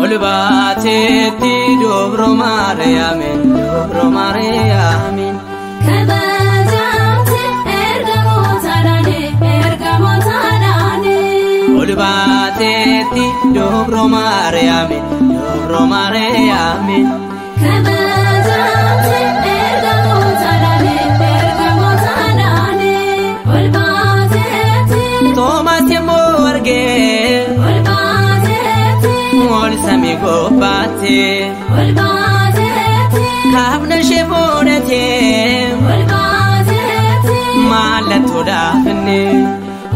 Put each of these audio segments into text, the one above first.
Ol baateetti Dubro Maariyaamin, Dubro Maariyaamin. Kabajamte ergamootaadhaani, ergamootaadhaani. Ol baateetti Dubro Maariyaamin, Dubro Maariyaamin. Kabajamte ergamootaadhaani, ergamootaadhaani. Ol baateetti. Toomaas yemmuu argee. Ol baateetti. Ol samii gobbaatti. Ol baateetti. Kaafna ishee fuudhatee. Ol baateetti. Mallattoo dhaafinne.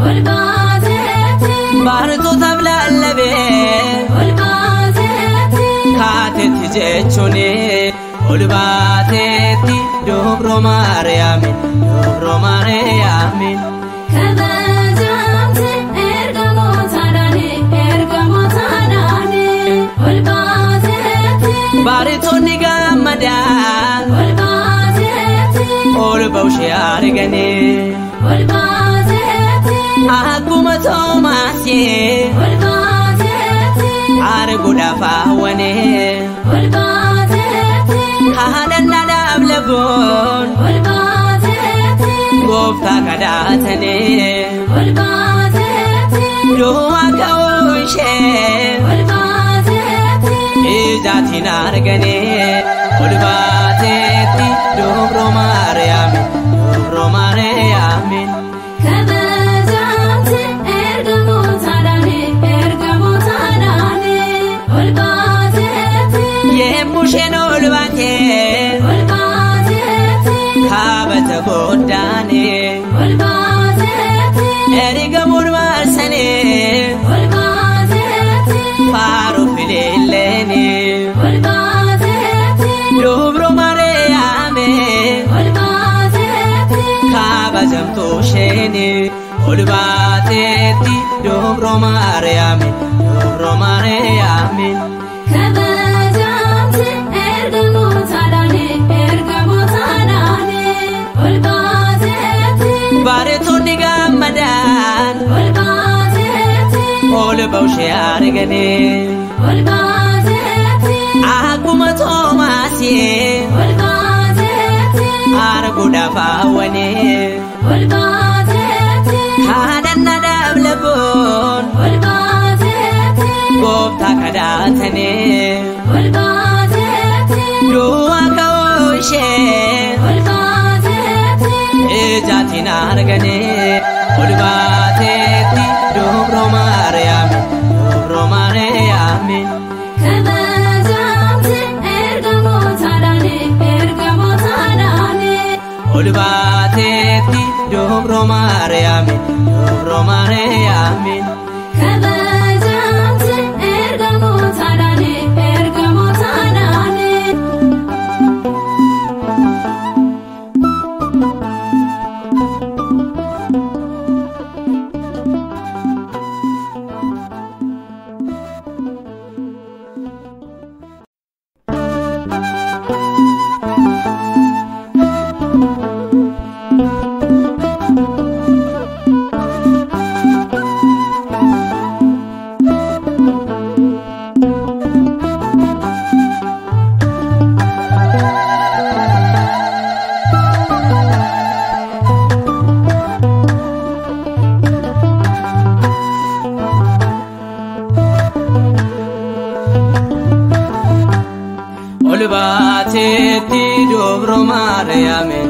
Ol baateetti. Baartootaaf lallabee. Ol baateetti. Kaateetti jechuun. Ol baateetti Dubro Maariyaamin, Dubro Maariyaamin. Kabajamte ergamootaadhaani, ergamootaadhaani. Ol baateetti. Baartoonni gammadaan. Ol baateetti. Ol ba'ushee arganii. Ol baateetti. Akkuma Toomaasii. Ol baateetti. Arguudhaaf hawwanii. Ol baateetti. Kadhannaadhaaf lagoon. Ol baateetti. Gooftaa kadhatanii. Ol baateetti. Du'a ka'uu ishee. Ol baateetti. Ijaatiin arganii. Ol baateetti Dubro Maariyaamin, Dubro Maariyaamin. Kabajamte ergamootaadhaani, ergamootaadhaani. Ol baateetti. Yemmuu isheen ol baatee. Ol baateetti. Kaabata goddaanii. Ol baateetti. Ergamuun marsanii. Ol baateetti. Faaruu fileelleenii. Ol baateetti. Dubro Maariyaamin. Ol baateetti. Kabajamtuu isheenii. Ol baateetti Dubro Maariyaamin, Dubro Maariyaamin. Kabajamte ergamootaadhaani, ergamootaadhaani. Ol baateetti. Baartoonni gammadaan. Ol baateetti. Ol ba'ushee arganii. Ol baateetti. Akkuma Toomaasii. Ol baateetti. Arguudhaaf hawwanii. Ol baateetti. Kadhannaadhaaf lagoon. Ol baateetti. Gooftaa kadhatanii. Ol baateetti. Du'a ka'uu ishee. Ol baateetti. Ijaatiin arganii. Ol baateetti Dubro Maariyaamin, Dubro Maariyaamin. Kabajamte ergamootaadhaani, ergamootaadhaani. Ol baateetti Dubro Maariyaamin, Dubro Maariyaamin. Kabajamte ergamootaadhaani, ergamootaadhaani. Ol baateetti Dubro Maariyaamin.